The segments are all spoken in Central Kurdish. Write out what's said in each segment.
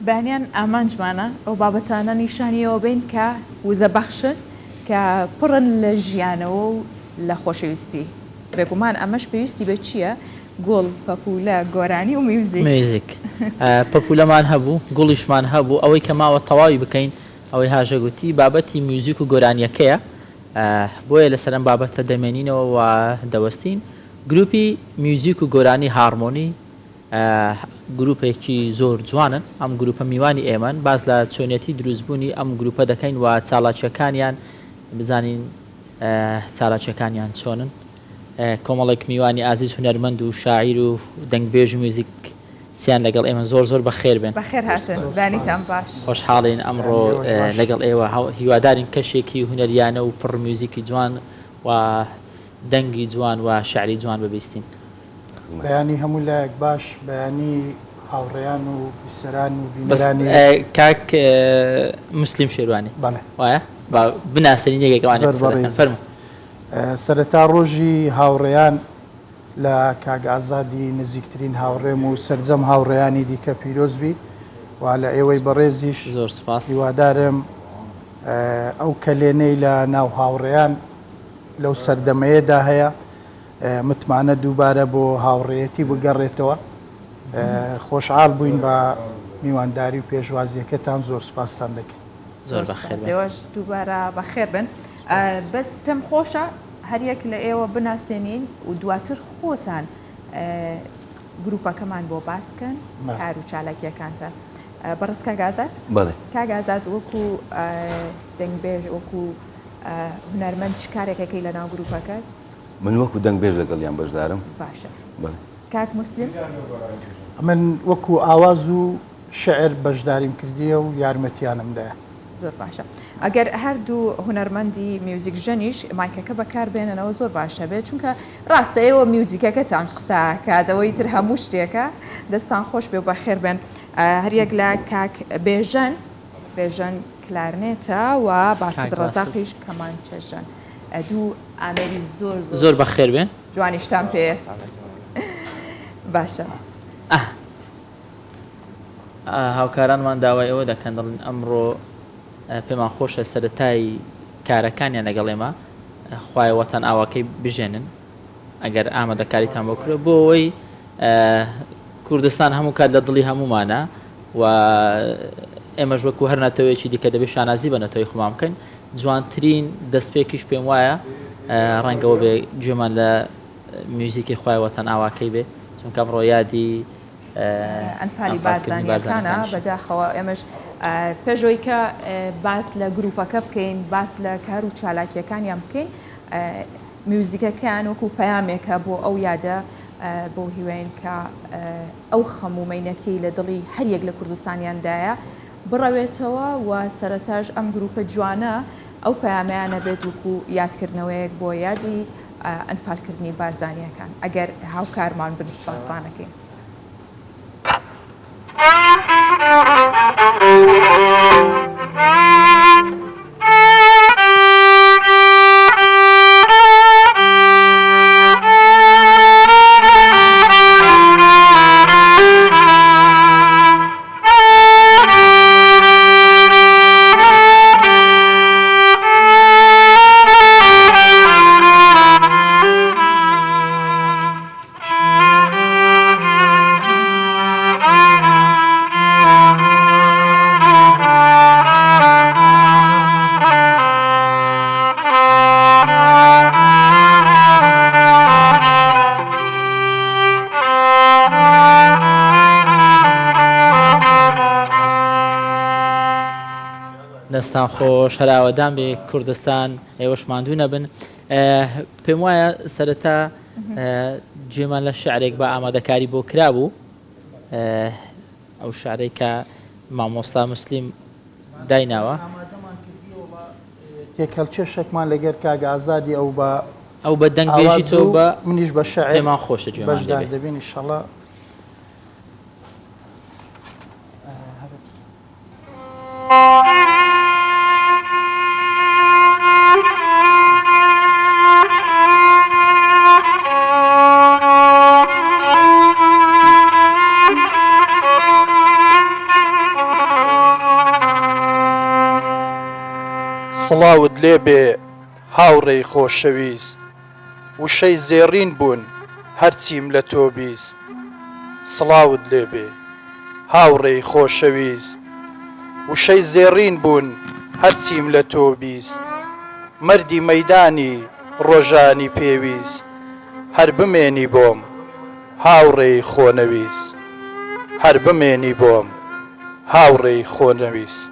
بەیانیان ئامانجمانە ئەو بابەتانە نیشانی ئەوە بەین کە وزەبەخشن، کە پڕن لە ژیانەوە و لە خۆشەویستی. بێگومان ئەمەش پێویستی بە چییە؟ گوڵ، پەپوولە، گۆرانی و میوزیک. میوزیک. پەپوولەمان هەبوو، گوڵیشمان هەبوو، ئەوەی کە ماوە تەواوی بکەین، ئەوەی هاژە گوتی، بابەتی میوزیک و گۆرانییەکەیە، بۆیە لەسەر ئەم بابەتە دەمێنینەوە و دەوەستین. گرووپی میوزیک و گۆرانی هاڕمۆنی گروپێکی زۆر جوانن، ئەم گروپە میوانی ئێمەن، باس لە چۆنیەتی دروستبوونی ئەم گروپە دەکەین و چالاکییەکانیان بزانین چالاکییەکانیان چۆنن. کۆمەڵێک میوانی ئازیز هونەرمەند و شاعیر و دەنگبێژ و میوزیکسیان لەگەڵ ئێمەن، زۆر زۆر بەخێر بێن. بەخێر هاتن، بەیانیتان باش. خۆشحاڵین ئەمڕۆ لەگەڵ ئێوە، هیوادارین کەشێکی هونەریانە و پڕ میوزیکی جوان و دەنگی جوان و شعری جوان ببیستین. بەیانی هەموو لایەک باش، بەیانی هاوڕێیان و بیسەران و بەس بینەرانی. کاک موسلیم شێروانی بەڵێ. وایە؟ با بناسێنین یەکێک ئەوانەی زۆر قسە دەکەن. بەڕێزی. فەرموو. سەرەتا ڕۆژی هاوڕێیان لە کاک ئازادی نزیکترین هاوڕێم و سەرجەم هاوڕێیانی دیکە پیرۆز بی و لە ئێوەی بەڕێزیش زۆر سپاس. هیوادارم ئەو کەلێنەی لە ناو هاوڕێیان لەو سەردەمەیەدا هەیە متمانە دووبارە بۆ هاوڕێیەتی بگەڕێتەوە. خۆشحاڵ بووین بە میوانداری و پێشوازییەکەتان، زۆر سوپاستان دەکەین. زۆر بەخێر بێن. ئێوەش دووبارە بەخێر بن. بەس پێم خۆشە هەریەک لە ئێوە بناسێنین و دواتر خۆتان گروپەکەمان بۆ باس بکەن، کار و چالاکییەکانتان. بەڕێز کاک ئازاد؟ بەڵێ. کاک ئازاد وەکو دەنگبێژ، وەکو هونەرمەند چ کارێک ئەکەی لەناو گروپەکەت؟ من وەکو دەنگبێژ لەگەڵیان بەشدارم. باشە کاک موسلیم؟ من وەکو ئاواز و شعر بەشداریم کردیە و یارمەتیانم دایە. زۆر باشە ئەگەر هەردوو هونەرمەندی میوزیک ژەنیش مایکەکە بەکار بێننەوە زۆر باشە بێت چونکە ڕاستە ئێوە میوزیکەکەتان قسە کات ئەوەی تر هەموو شتێکە دەستان خۆش بێ و بەخێر بێن هەریەک لە کاک بێژەن بێژەن کلارنێتە و باسط ڕەزاقیش کەمانچەژەن دوو ئامێری زۆر زۆر زۆر بەخێر بێن. جوانیشتان پێیە باشە. هاوکارانمان داوای ئەوە دەکەن دەڵێن ئەمڕۆ پێمان خۆشە سەرەتای کارەکانیان لەگەڵ ئێمە خوایە وەتەن ئاواکەی بژێنن ئەگەر ئامادەکاریتان بۆ کرد بۆ ئەوەی کوردستان هەموو کات لە دڵی هەمومانە و ئێمەش وەکو هەر نەتەوەیەکی دیکە دەبێت شانازی بە نەتەوەی خۆمان بکەین جوانترین دەستپێکیش پێم وایە ڕەنگەوە بێ گوێمان لە میوزیکی خوای وەتەن ئاواکەی بێ چونکە ئەمڕۆ یادی ئەنفالی بارزانیەکانە بەداخەوە ئێمەش پێشەوەی کە باس لە گروپەکە بکەین باس لە کار و چالاکیەکانیان بکەین میوزیکەکەیان وەکو پەیامێکە بۆ ئەو یادە بۆ هیوین کە ئەو خەم و مەینەتی لە دڵی هەریەک لە کوردستانیاندایە بڕەوێتەوە و سەرەتاش ئەم گروپە جوانە ئەو پەیامەیان نەبێت وەکو یادکردنەوەیەک بۆ یادی ئەنفالکردنی بارزانییەکان ئەگەر هاوکارمان بن سوپاستان ئەکەین. دەستان خۆش هەر ئاوەدان بێ کوردستان ئێوەش ماندوو نەبن پێم وایە سەرەتا گوێمان لە شعرێک بە ئامادەکاری بۆ کرابوو ئەو شعرەی کە مامۆستا مسلیم دایناوە تێکهەڵکێشێکمان لەگەر کاک ئازادی ئەو بە ئەو بە دەنگ بێژی ئاواز تۆ و بە منیش بە شعر پێمان خۆشە گوێمان لێ بەشدار بێ. دەبین ئیشەڵا. سڵاوت لێ بێ هاوڕێی خۆشەویست وشەی زێڕین بوون هەرچیم لە تۆ 20 سڵاوت لێ بێ هاوڕێی خۆشەویست وشەی زێڕین بوون هەرچیم لە تۆ 20 مەردی مەیدانی ڕۆژانی پێویست هەر بمێنی بۆم هاوڕێی خۆنەویست هەر بمێنی بۆم هاوڕێی خۆنەویست.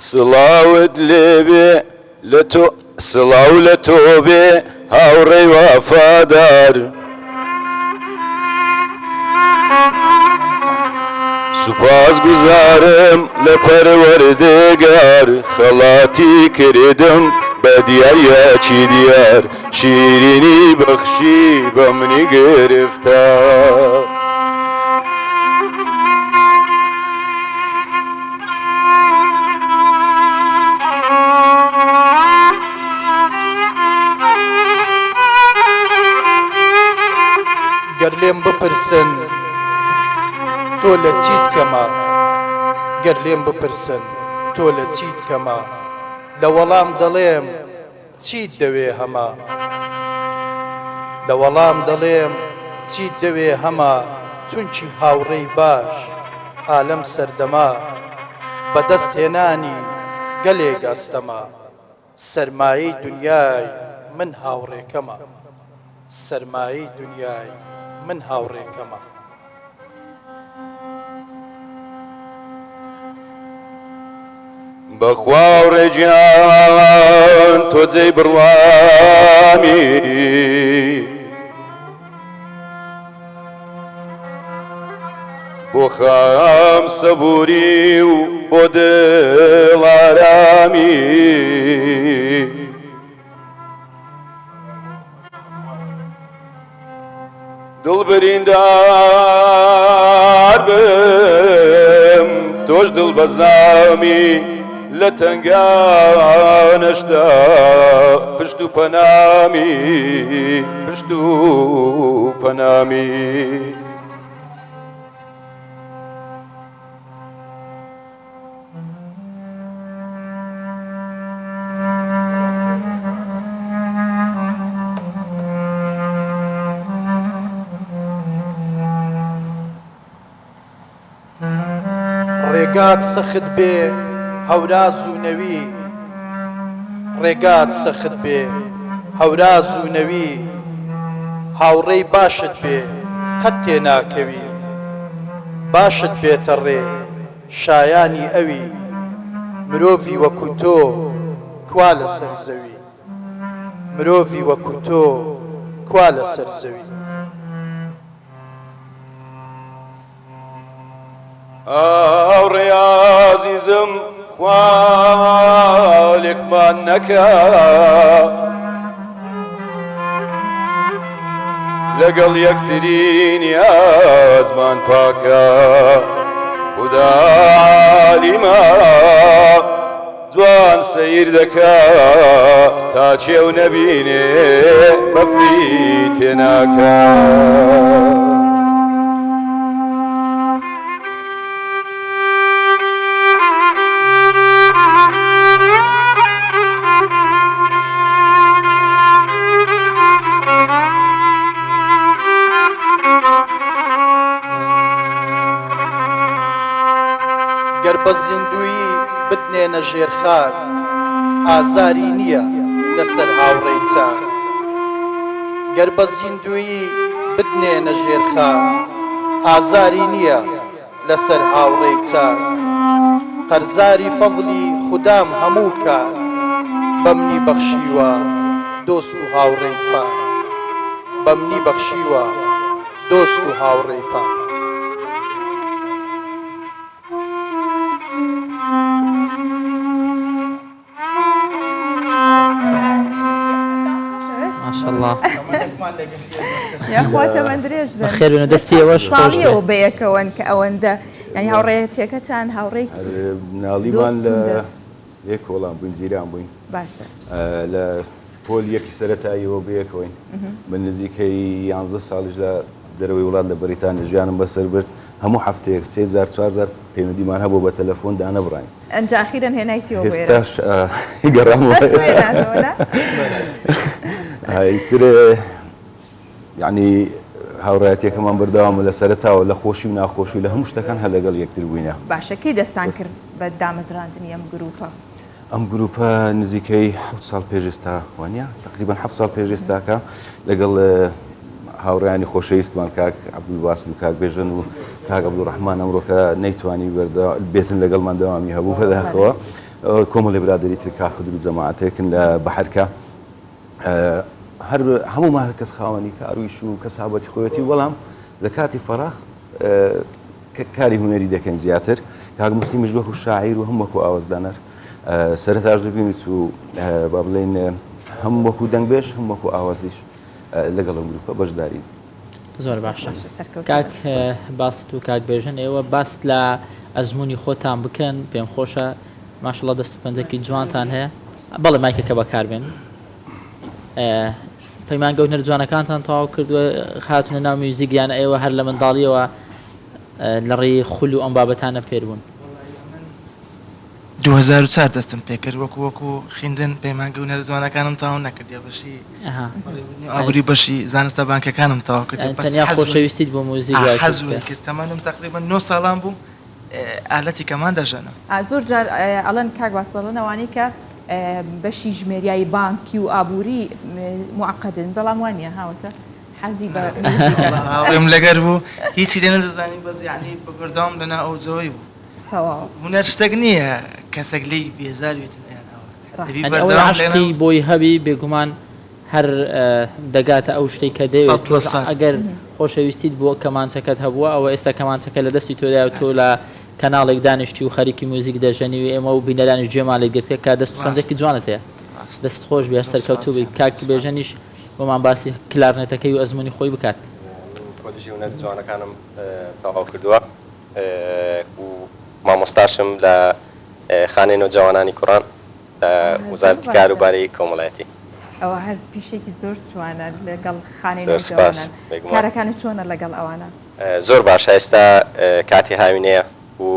سڵاوت لێبێ لە تۆ سڵاو لە تۆ بێ هاوڕێی وەفادار. سوپاس گوزارم لە پەروەردگار خەڵاتی کردم بە دیاریەکی دیار شیرینی بەخشی بە منی گرفتار. گەر لێم بپرسن تۆ لە چیت کەمە گەر لێم بپرسن تۆ لە چیت کەمە لە وەڵام دەڵێم چیت دەوێ هەمە لە وەڵام دەڵێم چیت دەوێ هەمە چونکی هاوڕێی باش ئالەم سەردەمە بەدەست هێنانی گەلێک ئەستەمە سەرمایەی دونیای من هاوڕێکەمە سەرمایەی دونیای من هاوڕێکەمە. بەخوا هاوڕێ گیان تۆ جێی بڕوامی. بۆ خام سەبووری و بۆ دڵ ئارامی. دڵ بریندار بم تۆش دڵ بەزامی لە تەنگانەشدا پشت و پەنامی پشت و پەنامی. ڕێگات سەخت بێ هەوراز و نەوی ڕێگات سەخت بێ هەوراز و نەوی هاوڕێی باشت بێ قەت تێناکەوی باشت بێتە ڕێ شایانی ئەوی مرۆڤی وەکو تۆ کوا لەسەر زەوی مرۆڤی وەکو تۆ کوا لەسەر زەوی. هاوڕێ ئازیزم خوا لێکمان نەکا لەگەڵ یەکتری نیازمان پاکە خودا عالیمە جوان سەیر دەکا تا چێو نەبینێ بەفری تێناکا. گەر بە زیندوویی بتنێنە ژێر خاک ئازاری نییە لەسەر هاوڕێی چاک گەر بە زیندوویی بتنێنە ژێر خاک ئازاری نییە لەسەر هاوڕێی چاک قەرزاری فەزڵی خودام هەموو کات بەمنی بەخشیوە دۆست و هاوڕێی پاک بەمنی بەخشیوە دۆست و هاوڕێی پاک. ماشاءاللە یاخوا تەمەن درێژ بن بەخێر بێن دەستی ئێوەش خۆش بێ. ساڵیەوە بەیەکەوەن کە ئەوەندە یانی هاوڕێیەتیەکەتان هاوڕێیەکی مناڵیمان زۆر لە توندە. یەک کۆڵان بووین جیران بووین. باشە. لە پۆلی یەکی سەرەتاییەوە بەیەکەوەین. من نزیکەی یانزە ساڵیش لە دەرەوەی وڵات لە بەریتانیا ژیانم بەسەر برد. هەموو هەفتەیەک سێ جار چوار جار پەیوەندیمان هەبوو بە تەلەفۆن دانەبڕاین. ئەنجا ئەخیرەن هێنایتیەوە بۆ ئێرە. ئێستاش گەڕامەوە. تۆ هێناتەوە نا؟ ئیتر یەعنی هاوڕێیەتیەکەمان بەردەوامە لە سەرەتاوە لە خۆشی و ناخۆشی و لە هەموو شتەکان هەر لەگەڵ یەکتر بووینە. باشە کەی دەستان کرد بە دامەزراندنی ئەم گرووپە؟ ئەم گرووپە نزیکەی حەوت ساڵ پێش ئێستا وانە؟ تەقریبەن حەفت ساڵ پێش ئێستاکە لەگەڵ هاوڕێیانی خۆشەویستمان کاک عەبدولباست و کاک بێژەن و کاک عەبدولڕەحمان ئەمڕۆ کە نەیتوانی بێتن لەگەڵمان دەوامی هەبوو بەداخەوە کۆمەڵی برادەری تر کاک خدر و جەماعەتێکن لە بەحرکە هەر هەموومان هەر کەس خاوەنی کار و ئیش و کەسابەتی خۆیەتی بەڵام لە کاتی فەراغ کاری هونەری دەکەین زیاتر کاک موسلیمیش وەکو شاعیر و هەم وەکو ئاوازدانەر سەرەتاش دەبینیت و با بڵێین هەم وەکو دەنگبێژ هەم وەکو ئاوازیش لەگەڵ ئەم گروپە بەشدارین. زۆر باشە کاک باست و کاک بێژن ئێوە باست لە ئەزمموی خۆتان بکەن پێم خۆشە ماشەڵا دەست و پەنجەکی جوانتان هەیە بەڵێ مایکەکە بەکاربێن پەیمانگە هونەر جوانەکانتان تەواو کردووە هاتونە ناو میوزیک یان ئێوە هەر لە منداڵیەوە لە ڕێی خول و ئەم بابەتانە فێر بوون؟ 2004 دەستم پێکرد وەکو وەکو خیندن پەیمانگە هونەرە جوانەکانم تەواو نەکردیە بەشی بەڕێوەبردنی ئابووری بەشی زانستە بانکەکانم تەواو کرد بەس تەنیا خۆشەویستیت بۆ موزیک وای کرد حەزم کرد تەمەنم تەقریبەن 9 ساڵان بوو ئالەتی کەمان دەژەنم. زۆر جار ئەڵێن کاک باسڵ ئەڵێن ئەوانەی کە بەشی ژمێریایی بانکی و ئابووری موعەقەدن بەڵام وا نییە هاوەتە حەزی بە میوزیکە. هاوڕێم لەگەر بوو هیچی لێ نەدەزانی بەس یەعنی بە بەردەوام لەناو ئەو جەوەی بوو. تەواو. هونەر شتێک نییە کەسێک لێی بێزار بێتن یان ئەوە. ڕاستە. دەبی یانی ئەوەی بەردەوام عەشقی لەناو. بۆی هەبی بێگومان هەر دەگاتە ئەو شتەی کە دەیەوێت سەد لە تۆش سەد. ئەگەر خۆشەویستیت بۆ کەمانچەکەت هەبووە ئەوە ئێستا کەمانچەکە لە دەستی تۆدایە و تۆ لە کەناڵێک دانیشتی و خەریکی موزیک دەژەنی و ئێمە و بینەرانیش گوێمان لێت گرتگە کە دەست و پەنجەکی ڕاستە جوانت هەیە ڕاستە. دەستت خۆش بێ زۆر سوپاس سەرکەوتوو بی گیان کاک سوپاس. بێژەنیش بۆمان باسی کلارنێتەکەی و ئەزموونی خۆی بکات. من کۆلیژی هونەرە جوانەکانم تەواو کردووە و مامۆستاشم لە خانەی نەوجەوانانی کوڕان لە زۆر وەزارەتی باشە. کاروباری کۆمەڵایەتی. ئەوە هەر پیشێکی زۆر جوانە لەگەڵ خانەی زۆر سوپاس نەوجەوانان. بێگومان. کارەکانت چۆنە لەگەڵ ئەوانە؟ زۆر باشە ئێستا کاتی هاوینەیە و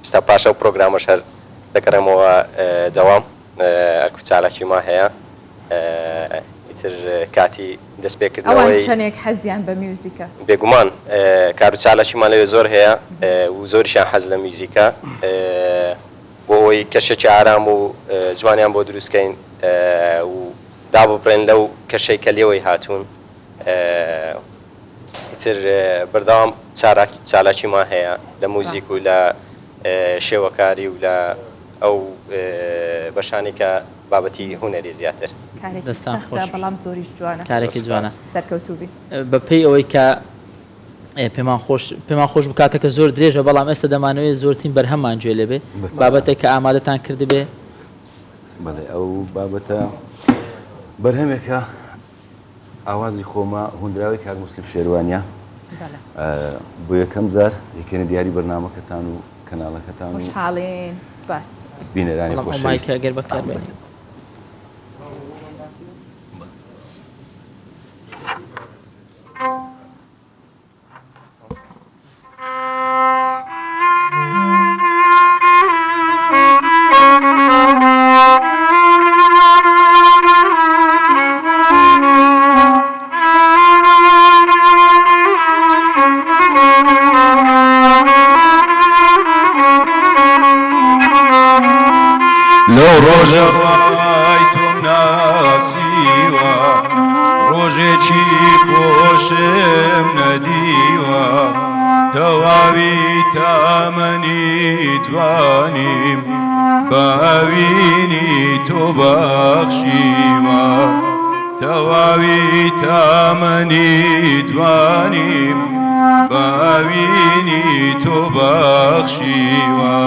ئێستا پاش ئەو پرۆگرامەش هەر دەگەڕێمەوە دەوام ئەرک و چالاکیمان هەیە ئیتر کاتی ئەوان دەستپێکردنەوەی. چەنێک حەزیان بە میوزیکە؟ بێگومان کار و چالاکیمان لەوێ زۆر هەیە و زۆریشیان حەز لە میوزیکە بۆ ئەوەی کەشێکی ئارام و جوانیان بۆ دروست کەین و داببڕێن لەو کەشەی کە لێوەی هاتوون ئیتر بەردەوام چالاکیمان هەیە لە موزیک و لە شێوەکاری و لە ئەو بەشانەی کە بابەتی هونەری زیاتر. کارێکی دەستان سەختە خۆش. بەڵام زۆریش جوانە. کارێکی جوانە. سەرکەوتوو بی. بە پێی ئەوەی کە پێمان خۆش پێمان خۆش بوو کاتەکە زۆر درێژە بەڵام ئێستا دەمانەوێت زۆرترین بەرهەممان گوێ لێ بێ بابەتێک کە ئامادەتان کردبێ. بەڵێ ئەو بابەتە بەرهەمێکە ئاوازی خۆمە هوندراوەی کاک موسلیم شێروانیە بۆ یەکەم جار یەکێنە دیاری بەرنامەکەتان و کەناڵەکەتان و خۆشحاڵین سپاس بینەرانی خۆشەویست گەر بەکاربێت. لەو ڕۆژە وای تۆم ناسیوە ڕۆژێکی خۆشم نەدیوە تەواوی تامەنی جوانیم بە ئەوینی تۆ بەخشیوە تەواوی تامەنی جوانیم بە ئەوینی تۆ بەخشیوە.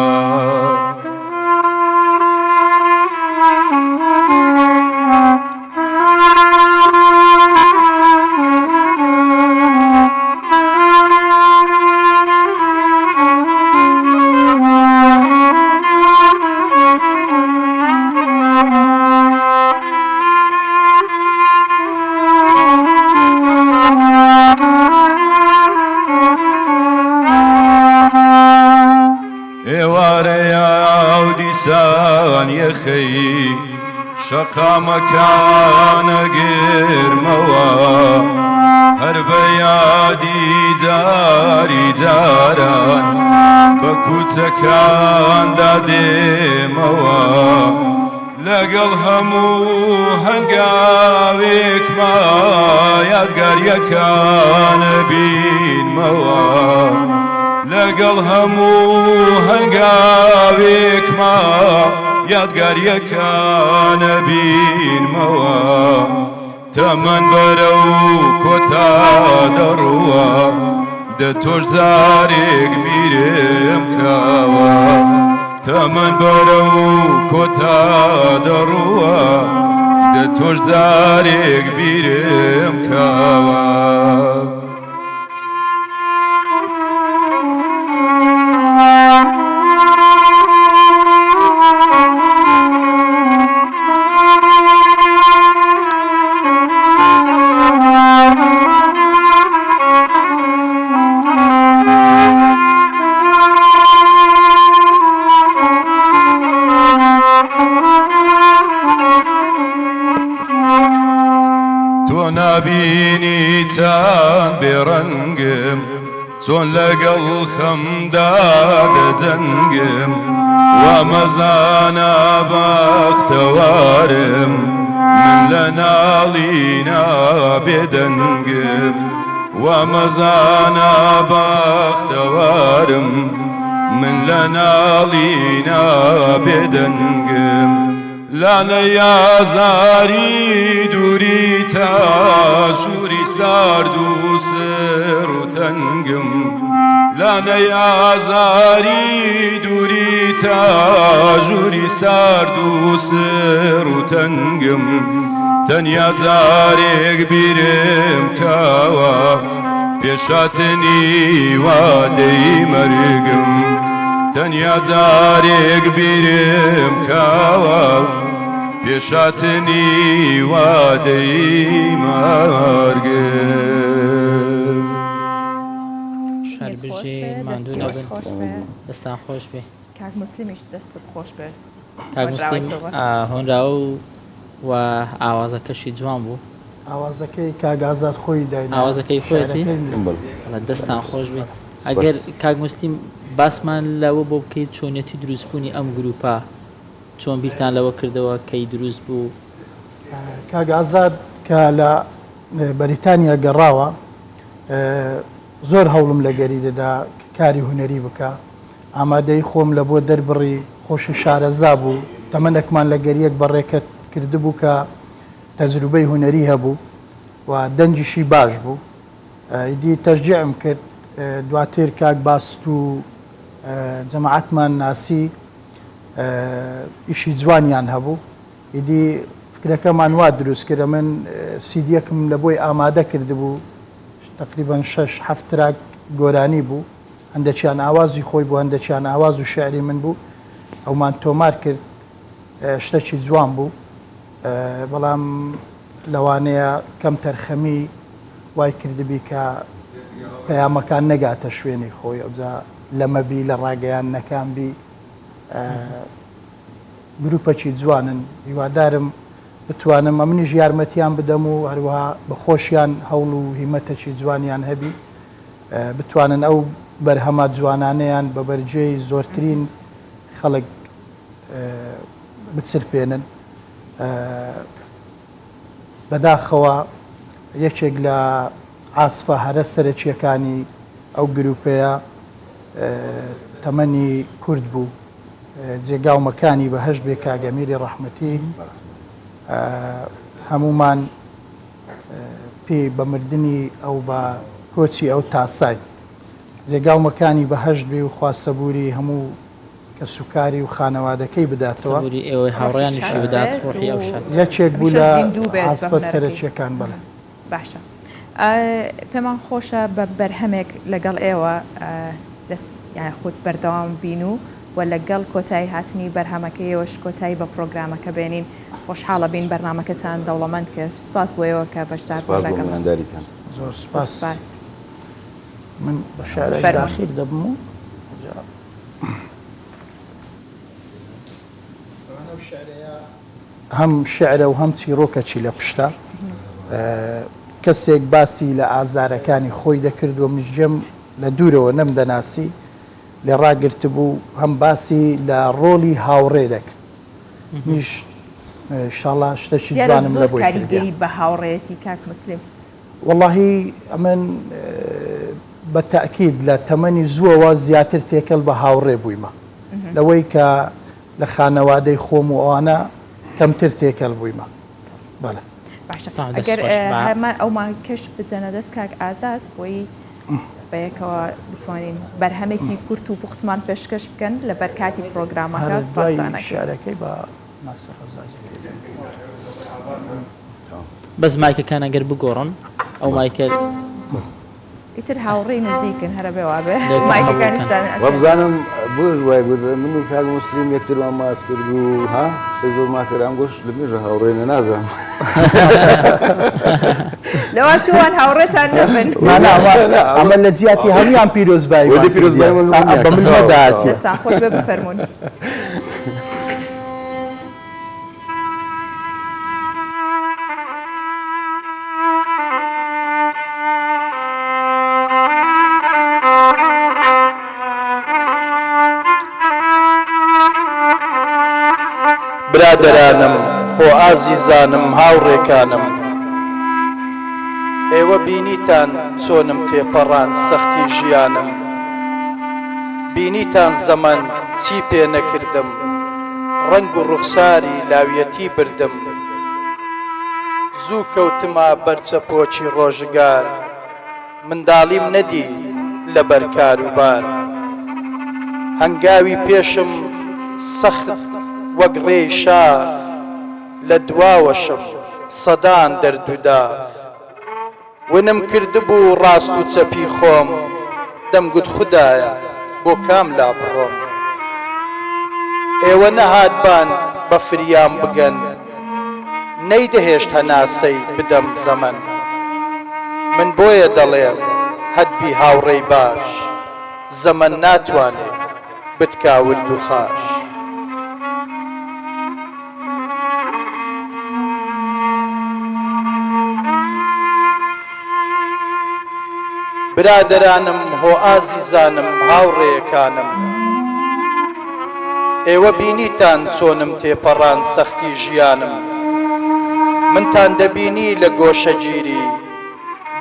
ئێوارەیە و دیسان یەخەی شەقامەکان ئەگرمەوە هەر بە یادی جاری جاران بە کوچەکاندا دێمەوە لەگەڵ هەموو هەنگاوێکما یادگاریەکان بینمەوە لەگەڵ هەموو هەنگاوێکما یادگاریەکان بینمەوە تەمەن بەرەو کۆتا دەڕوا دە تۆش جارێک بیرم کاوە تەمەن بەرەو کۆتا دەڕوا دە تۆش جارێک بیرم کاوە. تۆ نابینی چەند بێڕەنگم چۆن لەگەڵ خەمدا دەجەنگم وا مەزانە بەختەوارم من لە ناڵینا بێدەنگم وا مەزانە بەختەوارم من لە ناڵینا بێدەنگم لانەی ئازاری دووری تا ژووری سارد و سڕ و تەنگم لانەی ئازاری دووری تا ژووری سارد و سڕ و تەنگم تەنیا جارێک بیرم کاوە پێشاتنی وادەی مەرگم تەنیا جارێک بیرم کاوە پێشاتنی وادەی مەرگم. شار بژین ماندوو نەبن دەستان خۆش بێ. کاک موسلیمیش دەستت خۆش بێ. کاک موسلیم هۆنراوە و ئاوازەکەشی جوان بوو. ئاوازەکەی کاک ئازاد خۆی داینا. ئاوازەکەی خۆیەتی؟ بەڵێ دەستان خۆش بێت. ئەگەر کاک موسلیم باسمان لەوە بۆ بکەیت چۆنیەتی دروستبوونی ئەم گروپە چۆن بیرتان لەوە کردەوە کەی دروست بوو؟ کاک ئازاد کە لە بەریتانیا گەڕاوە زۆر هەوڵم لەگەری دەدا کاری هونەری بکا ئامادەیی خۆم لە بۆ دەربڕی، خۆشی شارەزا بوو، تەمەنەکمان لە گەریەک بەڕێکەت کردبوو کە تەجروبەی هونەری هەبوو و دەنگیشی باش بوو. ئیدی تەشجیعم کرد. دواتر کاک باست و جەماعەتمان ناسی، ئیشی جوانیان هەبوو. ئیدی فکرەکەمان وا دروست کرد، ئەمن سیدیەکم لە بۆی ئامادە کردبوو، تەقریبەن شەش حەفت تراک گۆرانی بوو. هەندێکیان ئاوازی خۆی بوو، هەندێکیان ئاواز و شیعری من بوو، ئەومان تۆمار کرد، شتەکی جوان بوو، بەڵام لەوانەیە کەمتەرخەمی وای کردبی کە پەیامەکان نەگاتە شوێنی خۆی، ئەوجا لەمە بی لە ڕاگەیاندنەکان بی، گروپەکی جوانن، هیوادارم بتوانم ئەمنیش یارمەتیان بدەم و هەروەها بە خۆشیان هەوڵ و هیمەتەکی جوانیان هەبی. بتوانن ئەو بەرهەمە جوانانەیان بە بەرگوێی زۆرترین خەڵک بچرپێنن. بەداخەوە یەکێک لە عاسفە هەرە سەرەکییەکانی ئەو گرووپەیە تەمەنی کورت بوو، جێگا و مەکانی بەهەشت بێ کاک ئەمیری ڕەحمەتی هەموومان پێی بە مردنی ئەو بە کۆچی ئەو تاساین. جێگا و مەکانی بەهەشت بێ و خوا سەبووری هەموو کەسوکاری و خانەوادەکەی بداتەوە. سەبووری ئێوەی هاوڕێیانیشی بدات ڕۆحی ئەو شاد. یەکێک بوو هەمیشە لە زیندوو بێت بە عاسفە هونەرەکەی. سەرەکیەکان بەڵێ. باشە پێمان خۆشە بە بەرهەمێک لەگەڵ ئێوە دەست یاخود بەردەوام بین و و لەگەڵ کۆتایی هاتنی بەرهەمەکەی ئێوەش کۆتایی بە پرۆگرامەکە بێنین. خۆشحاڵە بین بەرنامەکەتان دەوڵەمەند کرد. سوپاس بۆ ئێوە کە بەشدار بوون سوپاس بۆ لەگەڵمان. میوانداریتان. زۆر زۆر سوپاس. سوپاس. من بە شعرێک فەرموون. داخیل دەبم و ئەوجا. شعرەیە هەم شعرە و هەم چیڕۆکەکی لە پشتە. کەسێک باسی لە ئازارەکانی خۆی دەکرد و منیش گوێم لە دوورەوە نەمدەناسی لێ ڕاگرتبوو، هەم باسی لە ڕۆڵی هاوڕێ دەکرد. منیش ئینشاڵڵا شتەکی دیارە جوانم زۆر لە بۆی کردیە. کاریگەری بە هاوڕێیەتی کاک موسلیم. وەڵاهی ئەمن بە تەئکید لە تەمەنی زووەوە زیاتر تێکەڵ بە هاوڕێ بوویمە لەوەی کە لە خانەوادەی خۆم و ئەوانە کەمتر تێکەڵ بوویمە. بەڵێ. باشە تەواو دەست ئەگەر خۆش با. هەمان ئەو مایکەش بدەنە دەست کاک ئازاد بۆی بەیەکەوە بتوانین بەرهەمێکی کورت و پوختمان پێشکەش بکەن لەبەر کاتی پرۆگرامەکە هەر دوای سپاستان ئەکەین. شیعرەکەی با ناسر ڕەزازی. بەس مایکەکان ئەگەر بگۆڕن ئەو مایکە. ئیتر هاوڕێی نزیکن هەرە بێ وابێ مایکەکانیشتان وابزانم بۆش وای گوت من و کاک موسلیم یەکترمان ماچ کرد و ها قسەی زۆرمان کرد ئەم گۆش لە مێژە هاوڕێنە نازانم. لەوە چوان هاوڕێتان نەبن. ئەمە لە جیاتی هەموویان پیرۆزبایی بە من نەدات. دەستان خۆش بێ بفەرموون. برادەرانم، هۆ ئازیزانم، هاوڕێکانم، ئێوە بینیتان چۆنم تێپەڕاند سەختی ژیانم، بینیتان زەمەن چی پێ نەکردم، ڕەنگ و ڕوخساری لاویەتی بردم. زوو کەوتمە بەر چەپۆکی ڕۆژگار. منداڵیم نەدی لەبەر کاروبار. هەنگاوی پێشم سەخت وەک ڕێی شاخ. لە دواوەشم سەدان دەرد و داخ. ونم کردبوو ڕاست و چەپی خۆم، دەمگوت خودایە بۆ کام لا بڕۆم؟ ئێوە نەهاتبان بە فریام بگەن، نەیدەهێشت هەناسەی بدەم زەمەن. من بۆیە دەڵێم هەتبی هاوڕێی باش، زەمەن ناتوانێ بتکا ورد و خاش. برادەرانم هۆ ئازیزانم هاوڕێیەکانم ئێوە بینیتان چۆنم تێپەڕان سەختی ژیانم منتان دەبینی لە گۆشەگیری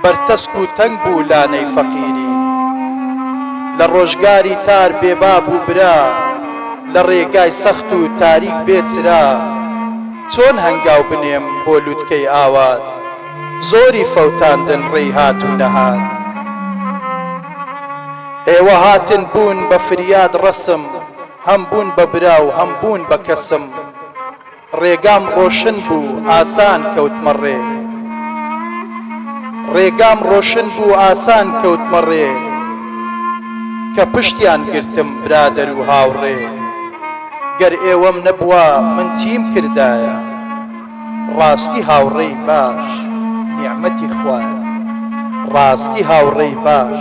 بەرتەسک و تەنگ بوو لانەی فەقیری لە ڕۆژگاری تار بێ باب و برا لە ڕێگای سەخت و تاریک بێ چرا چۆن هەنگاو بنێم بۆ لوتکەی ئاوات زۆری فەوتاندن ڕێی هات و نەهات ئێوە هاتن بوون بە فریاد ڕەسم هەم بوون بە برا و هەم بوون بە کەسم ڕێگام ڕۆشن بوو ئاسان کەوتمە ڕێ ڕێگام ڕۆشن بوو ئاسان کەوتمە ڕێ کە پشتیان گرتم برادەر و هاوڕێ گەر ئێوەم نەبوا من چیم کردایە ڕاستی هاوڕێی باش نیعمەتی خوایە ڕاستی هاوڕێی باش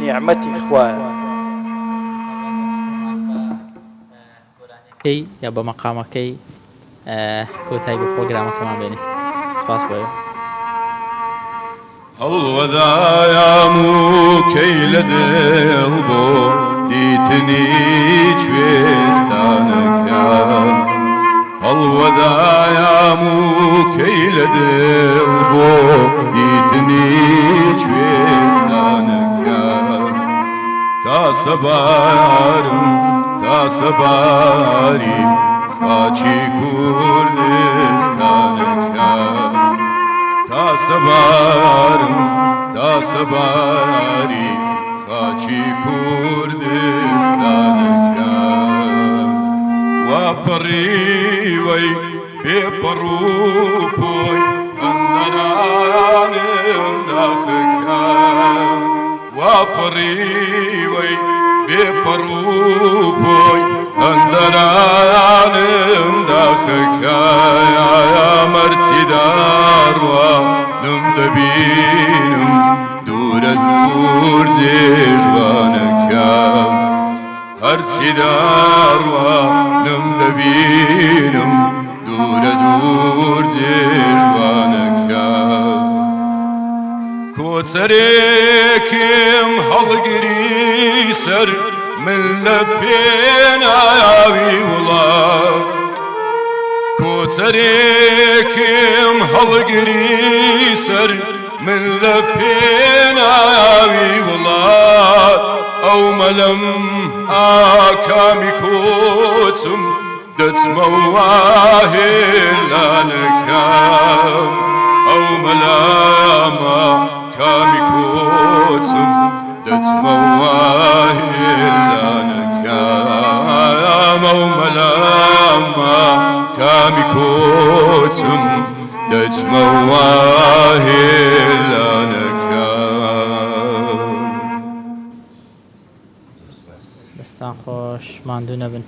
نیعمەتی خوایە. گۆرانیەکەی یا بە مەقامەکەی کۆتایی بە پرۆگرامەکەمان بێنیت سپاس بۆ ئێوە. هەڵوەدایام و کەی لە دڵ بۆ دیتنی کوێستانەکە هەڵوەدایام و کەی لە دڵ بۆ دیتنی کوێستانەکە تا سەبارم تا سەباری خاکی کوردستانەکە تا سەبارم تا سەباری خاکی کوردستانەکە وا پەڕیوەی بێ پەڕ و پۆی بەندەرانم داخەکە وا پەڕیوەی بێ پەڕ و پۆی هەندەرانم داخەکە مەرچی داڕوانم دەبینم دوورە دوور جێژوانەکە هەر. هەرچی داڕوانم دەبینم دوورە دوور جێژوانەکە. کۆچەرێکم هەڵگری سەر من لە پێناوی وڵات. کۆچەرێکم هەڵگری سەر من لە پێناوی وڵات. ئەو مەلەم ئاکامی کۆچم دەچمەوە هێلانەکەم. ئەو مەلامە کامی کۆچم دەچمەوە هێلانەکەم. ئەو مەلامە کامی کۆچم دەچمەوە هێلانەکەم. دەستان خۆش ماندوو نەبن.